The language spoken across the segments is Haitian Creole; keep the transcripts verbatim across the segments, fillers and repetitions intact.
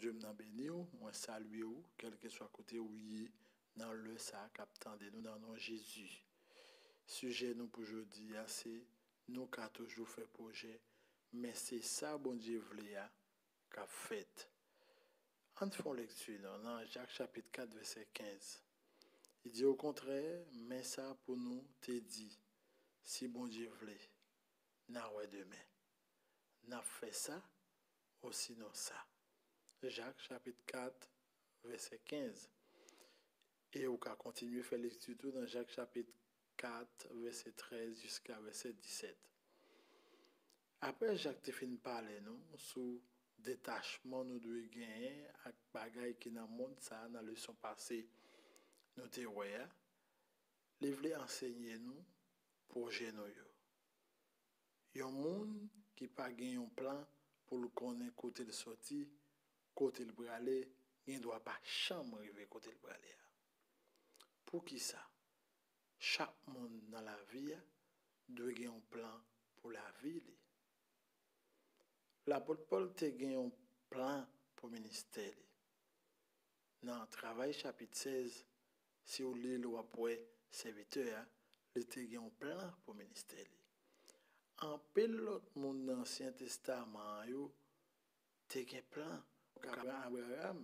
Bondye m nan beni w, mwen salye w, kèlkeswa kote w ye nan lè sa a k ap tande nou nan non Jezi. Sijè nou pou jodi a se, nou ka toujou fè pwojè, men se sa Bondye vle a k ap fèt. Ann fè yon lekti non nan Jak chapit kat vèsè kenz. Li di, okontrè, men sa pou nou te di, si Bondye vle, n a wè demen. N ap fè sa, osinon sa. Jak chapit kat vèsè kenz. E ou ka kontinye fè lekti tou nan Jak chapit kat vèsè trèz jiska vèsè disèt. Apre Jak te fin pale nou sou detachman nou dwe genyen ak bagay ki nan mond sa a nan leson pase nou te wè a, li vle ansenye nou pwojè nou yo. Yon moun ki pa gen yon plan pou l konnen kote l soti, kote l prale, gen dwa pa janm rive kote l prale a. Poukisa? Chak moun nan lavi a dwe gen yon plan pou lavi li. Lapot Pòl te gen yon plan pou ministè li. Nan Travay chapit sèz, si w li l, w ap wè sèvitè a, li te gen yon plan pou ministè li. Anpil lòt moun nan Ansyen Testaman an yo te gen plan. Abraram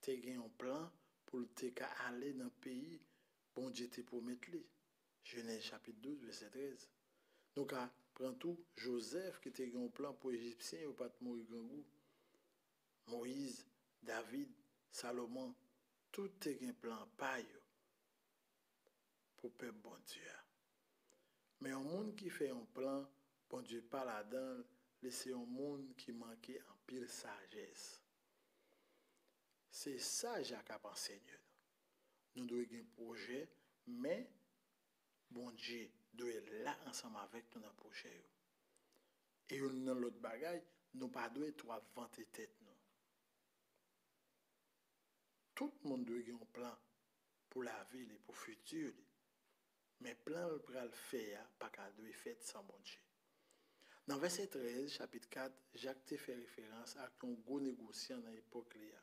te gen yon plan pou l te ka ale nan peyi Bondye te pwomèt li. Jenèz chapit douz, vèsè trèz. Nou ka pran tou Jozèf ki te gen yon plan pou Ejipsyen yo pa t mouri grangou. Moyiz, David, Salomon, tout te gen plan pa yo pou pèp Bondye a. Men yon moun ki fè yon plan Bondye pa ladan l, li se yon moun ki manke anpil sajès. Se sa Jak ap ansenye nou. Nou dwe gen pwojè, men Bondye dwe la ansanm avèk nou nan pwojè yo. E youn nan lòt bagay, nou pa dwe tou ap vante tèt nou. Tout moun dwe gen yon plan pou lavi li, pou fiti li. Men plan l pral fè a pa ka dwe fèt san Bondye. Nan vèsè trèz, chapit kat, Jak te fè referans ak yon gwo negosyan nan epòk li a,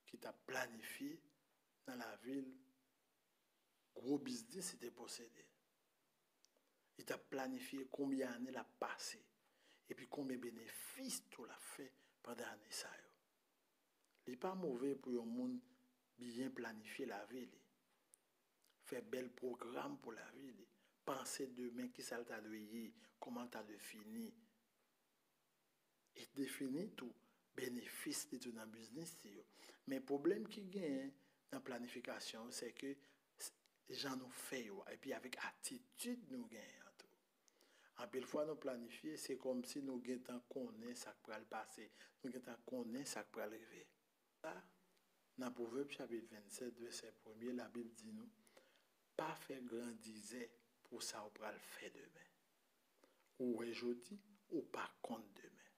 ki t ap planifye nan lavi l gwo biznis li te posede. Li t ap planifye konbyen ane l ap pase, epi konbyen benefis tou l ap fè pandan ane sa yo. Li pa move pou yon moun byen planifye lavi li, fè bèl pwogram pou lavi li, panse demen kisa l ta dwe ye, kòman l ta dwe fini, e defini tou benefis li tou nan biznis li yo. Men pwoblèm ki genyen nan planifikasyon yo, se ke s- jan nou fè yo a, epi avèk atitid nou genyen an tou. Anpil fwa nou planifye, se kòmsi nou gentan konnen sa k pral pase, nou gentan konnen sa k pral rive. Sa, nan Pwovèb chapit vennsèt, vèsè premye, Labib di nou, pa fè grandizè pou sa w pral fè demen. Ou wè jodi, ou pa konn demen.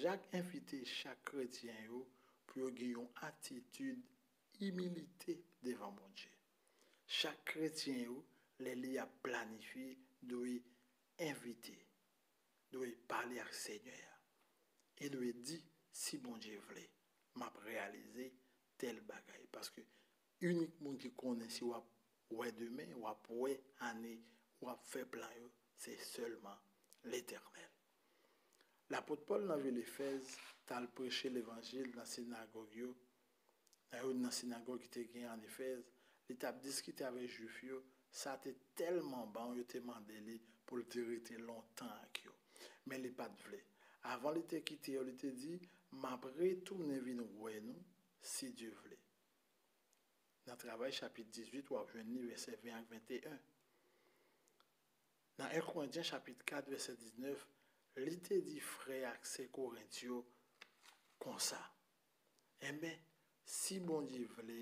Jak envite chak kretyen yo pou yo gen yon atitid imilite devan Bondye. Chak kretyen yo, lè li ap planifye, dwe envite, dwe pale ak Senyè a. E dwe di, si Bondye vle, m ap reyalize tèl bagay. Paske inik moun ki konnen si w ap wè demen, w ap wè ane, w ap fè plan yo, se sèlman Letènèl. Lapot Pòl nan vil Efèz t al preche levanjil nan sinagòg yo, nan youn nan sinagòg ki te gen ann Efèz, li t ap diskite avèk Jwif yo, sa te tèlman bon, yo te mande li pou l te rete lontan ak yo. Men li pa t vle. Avan li te kite yo, li te di, m ap retounen vin wè nou, si Dye vle. Nan Travay chapit dizuit, w ap jwenn li vèsè ven ak venteyen. Nan en Korentyen chapit kat, vèsè diznèf, li te di frè ak sè Korent yo konsa, enben, si Bondye vle,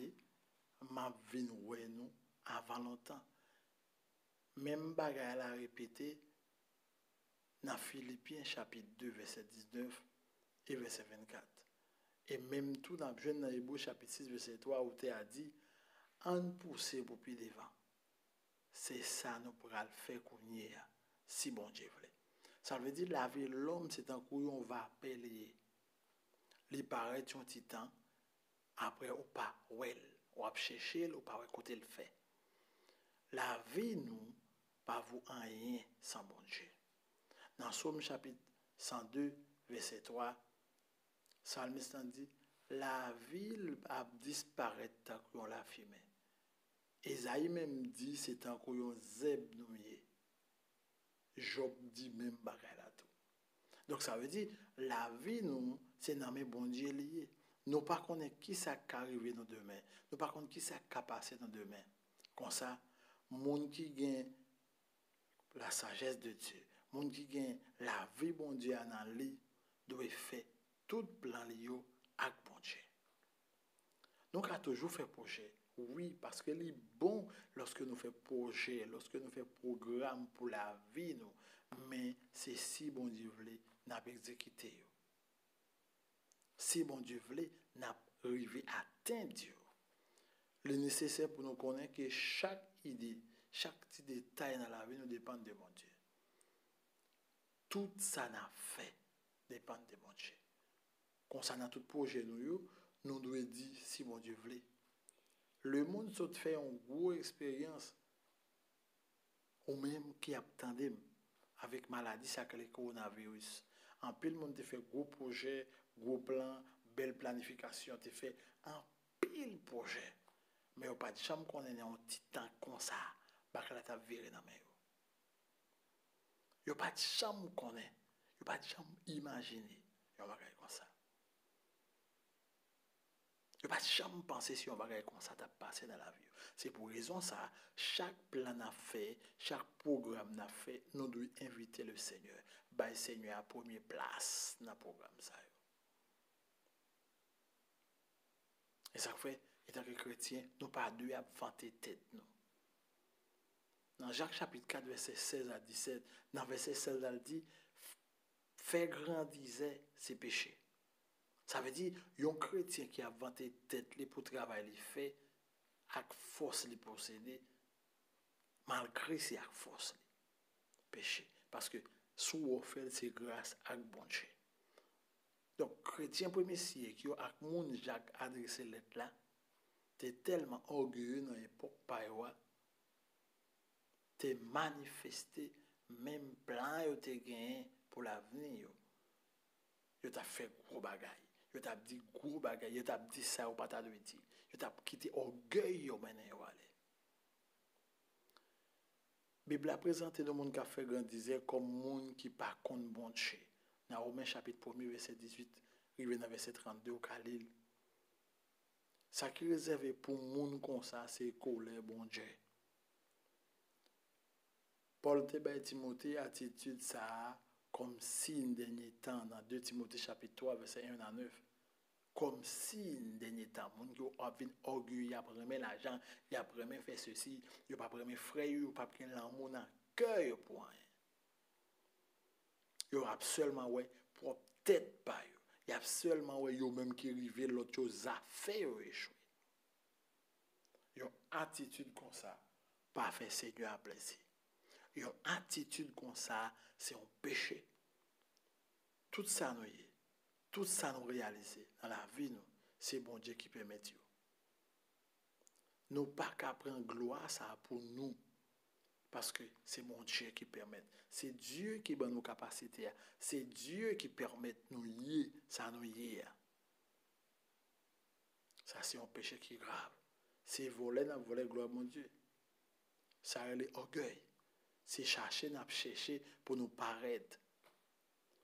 m ap vin wè nou avan lontan. Menm bagay la repete nan Filipyen chapit de, vèsè diznèf e vèsè vennkat. E menm tou n ap jwenn nan Ebre chapit sis, vèsè twa, otè a di, ann pouse pou pi devan. Se sa nou pral fè kounye a, si Bondye vle. Sa vle di lavi lòm se tankou yon vapè li ye. Li parèt yon ti tan, apre ou pa wè l. W ap chèche l, ou pa wè kote l fè. Lavi nou pa vo anyen san Bondye. Nan Sòm chapit san de, vèsè twa, salmis lan di, lavi l ap disparèt tankou yon lafimen. Ezayi menm di se tankou yon zèb nou ye. Jòb di menm bagay la tou. Donk sa vle di, lavi nou se nan men Bondye li ye. Nou pa konnen kisa k ka rive nou demen. Nou pa konn kisa k ka pase nou demen. Konsa, moun ki gen la sagesse de Dieu, moun ki gen lavi Bondye a nan li, dwe fè tout plan li yo ak Bondye. Nou ka toujou fè pwojè, wi, paske li bon lòske nou fè pwojè, lòske nou fè pwogram pou lavi nou, men se si Bondye vle n ap egzekite yo. Si Bondye vle, n ap rive atenn yo. Li nesesè pou nou konnen ke chak ide, chak ti detay nan lavi nou depann de Bondye. Tout sa n ap fè depann de Bondye. Konsa, nan tout pwojè nou yo, nou dwe di, si Bondye vle. Lemonn sot fè yon gwo eksperyans, ou menm ki ap tande m, avèk maladi sa k rele kowonaviris. Anpil moun te fè gwo pwojè, gwo plan, bèl planifikasyon, te fè anpil pwojè. Men yo pa t janm konnen nan yon ti tan konsa, bagay la t ap vire nan men yo. Yo pa t janm konnen, yo pa t janm imajine yon bagay konsa. Yo pa t janm panse si yon bagay konsa t ap pase nan lavi yo. Se pou rezon sa, chak plan n ap fè, chak pwogram n ap fè, nou dwe envite le Senyè, bay Senyè a premye plas nan pwogram sa yo. E sa k fè, antanke kretyen, nou pa dwe ap vante tèt nou. Nan Jak chapit kat, vèsè sèz a disèt, nan vèsè sèz la, l di, fè grandizè se peche. Sa vle di, yon kretyen ki ap vante tèt li pou travay li fè, ak fòs li posede, malgre se ak fòs li, peche. Paske si w fè l, se gras ak Bondye. Donk, kretyen premye syèk yo ak moun Jak adrese lèt la, te tèlman ògeye nan epòk pa yo a, te manifeste menm plan yo te genyen pou lavni yo. Yo t ap fè gwo bagay. Yo t ap di gwo bagay. Yo t ap di sa yo pa ta dwe di. Yo t ap kite ògèy yo mennen yo ale. Bib la prezante nou moun k ap fè grandizè kòm moun ki pa konn Bondye. Nan Women chapit premye, vèsè dizuit, rive nan vèsè trannde, ou ka li l. Sa ki rezève pou moun konsa se kolè Bondye. Pòl te bay Timote atitid sa a kòm siy dènye tan nan de Timote chapit twa, vèsè en a nèf. Kòm siy dènye tan, moun yo ap vin ògeye, y ap renmen lajan, y ap renmen fè sesi, yo p ap renmen frè yo, yo p ap gen lanmou nan kè yo pou anyen. Yo ap sèlman wè pwòp tèt pa yo. Y ap sèlman wè yo menm ki rive, lòt yo zafè yo echwe. Yon atitid konsa pa fè Senyè a plezi. Yon atitid konsa se yon peche. Tout sa nou ye, tout sa nou reyalize nan lavi nou, se Bondye ki pèmèt yo. Nou pa ka pran glwa sa a pou nou, paske se Bondye ki pèmèt. Se Dye ki ban nou kapasite a. Se Dye ki pèmèt nou ye sa nou ye a. Sa se yon peche ki grav. Se vòlè n ap vòlè glwa Bondye. Sa rele ògèy. Se chache n ap chèche pou nou parèt.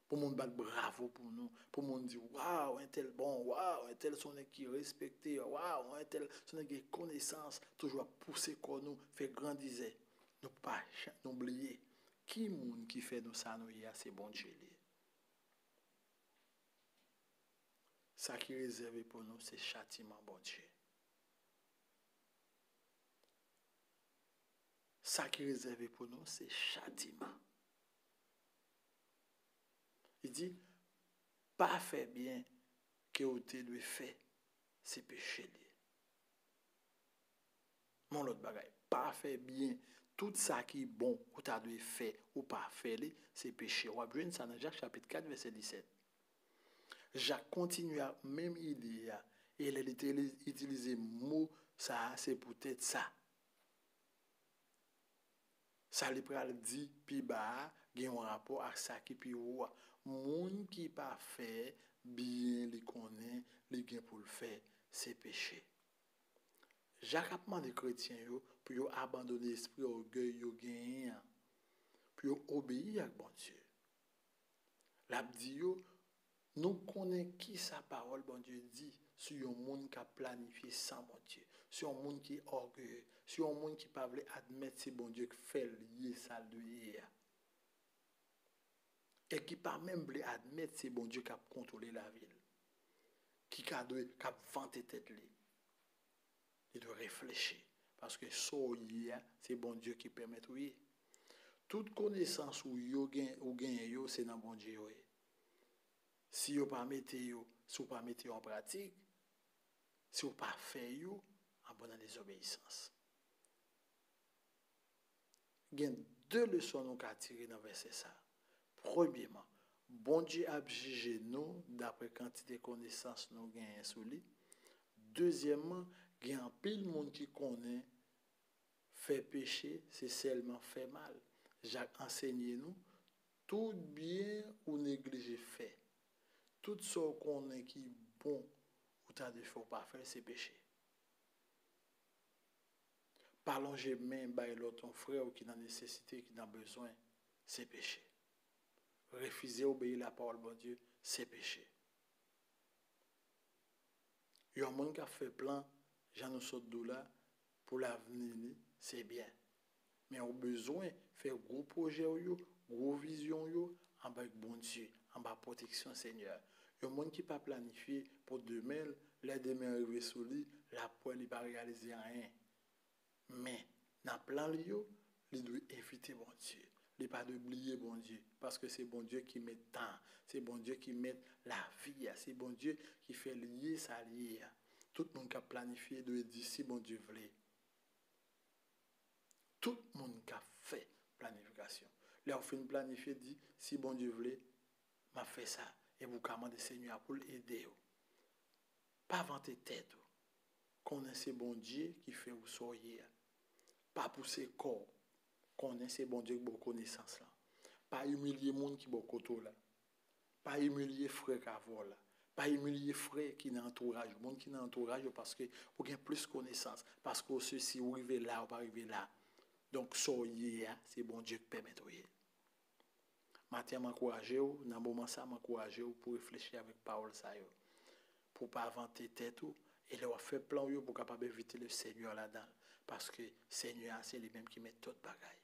Pou moun bat bravo pou nou. Pou moun di, waw, entèl bon, waw, entèl se yon nèg ki respekte, waw, entèl se yon nèg gen konesans. Toujou ap pouse kò nou, fè grandizè. Nou pa jan-, nou bliye. Ki moun ki fè nou sa nou ye a, se Bondye li ye. Sa ki rezève pou nou, se chatiman Bondye. Sa ki rezève pou nou, se chatiman. Li di, pa fè byen ke w te dwe fè, se peche l ye. Yon lòt bagay, pa fè byen Tout sa ki bon ou ta dwe fè, ou pa fè li, se peche. W ap jwenn sa nan Jak chapit kat vèsè disèt. Jak kontinye ak menm ide a, e lè li te li- itilize mo sa a, se poutèt sa. Sa li pral di pi ba a gen yon rapò ak sa ki pi wo a. Moun ki pa fè byen li konnen li gen pou l fè, se peche. Jak ap mande kretyen yo pou yo abandone espri ògèy yo genyen an, pou yo obeyi ak Bondye. L ap di yo, nou konnen ki sa pawòl Bondye di sou yon moun k ap planifye san Bondye, sou yon moun ki ògeye, sou yon moun ki pa vle admèt se Bondye k fè l ye sa l dwe ye a. E ki pa menm vle admèt se Bondye k ap kontwole lavi l, ki ka dwe, k ap vante tèt li. Li dwe reflechi. Paske sa w ye a, se Bondye ki pèmèt ou ye. Tout konesans ou yo gen, ou genyen yo, se nan Bondye yo ye. Si yo pa mete yo, si w pa mete yo an pratik, si w pa fè yo, an bon nan dezobeyisans. Gen de leson nou ka tire nan vèsè sa. Premyeman, Bondye ap jije nou dapre kantite konesans nou genyen sou li. Dezyèmman, gen anpil moun ki konnen fè peche se sèlman fè mal. Jak ansenye nou, tout byen ou neglije fè, tout sa w konnen ki bon ou ta dwe fè ou pa fè l, se peche. Pa lonje men bay lòt yon frè w ki nan nesesite, ki nan bezwen, se peche. Refize obeyi lapawòl Bondye, se peche. Yon moun k ap fè plan, jan nou sot di w la, pou lavni li, se byen. Men ou bezwen fè gwo pwojè w yo, gwo vizyon w yo, anba Bondye, anba pwoteksyon Senyè. Yon moun ki pa planifye pou demen l, lè demen an rive sou li, l ap wè li pa reyalize anyen. Men, nan plan li yo, li dwe envite Bondye. Li pa dwe bliye Bondye, paske se Bondye ki met tan, se Bondye ki met lavi a, se Bondye ki fè l ye sa l ye a. Tout moun k ap planifye dwe di si Bondye vle. Tout moun k ap fè planifikasyon. Lè w fin planifye, di, si Bondye vle, m ap fè sa. Epi w ka mande Senyè a pou l ede w. Pa vante tèt ou. Konnen se Bondye ki fè ou sa w ye a. Pa pouse kò w. Konnen se Bondye ki ba w konesans lan. Pa imilye moun ki bò kote w la. Pa imilye frè k avè w la. Pa imilye frè ki nan antouraj ou, moun ki nan antouraj ou, paske ou gen plis konesans, paske ou sesi, ou rive la, ou pa rive la. Donk, sa w ye a, se Bondye ki pèmèt ou ye. Maten an, m ankouraje w, nan moman sa, m ankouraje w pou reflechi avèk pawòl sa yo. Pou w pa vante tèt ou, e lè w ap fè plan w yo, pou w kapab envite le Senyè ladan l. Paske Senyè a, se li menm ki mèt tout bagay.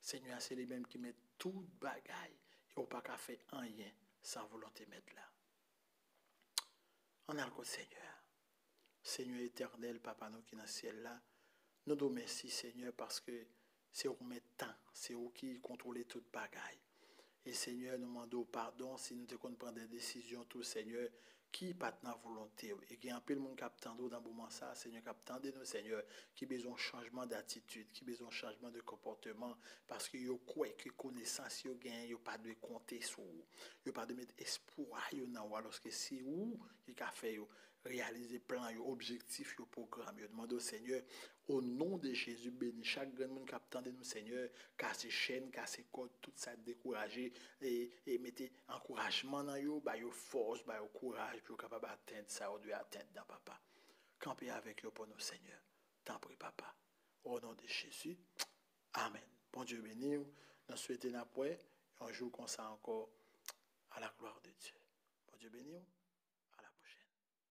Senyè a, se li menm ki mèt tout bagay, e ou pa ka fè anyen san volonte Mèt la. Ann al kot Senyè a. Senyè etènèl, Papa nou ki nan syèl la, nou di w mèsi, Senyè, paske se ou k mèt tan, se ou ki kontwole tout bagay. E Senyè, nou mande w padon si nou te konn pran de desizyon tou, Senyè, ki pa t nan volonte w. E gen anpil moun k ap tande w nan moman sa a, Senyè, k ap tande nou, Senyè, ki bezwen yon chanjman datitid, ki bezwen yon chanjman de konpòteman, paske yo kwè ke konesans yo genyen, yo pa dwe konte sou ou. Yo pa dwe met espwa yo nan ou, alòske se ou ki ka fè yo reyalize plan yo, objektif yo, pwogram yo. N mande w, Senyè, o non de Jezi, beni chak grenn moun k ap tande nou, Senyè. Kase chèn, kase kòd, tout sa k dekouraje, e, e mete ankourajman nan yo, ba yo fòs, ba yo kouraj pou yo kapab atenn sa yo dwe atenn nan, Papa. Kanpe avèk yo pou nou, Senyè. Tanpri, Papa. O non de Jezi. Amèn. Bondye beni w. Nou swete n ap wè yon jou konsa ankò. À la gloire de Dieu. Bondye beni w.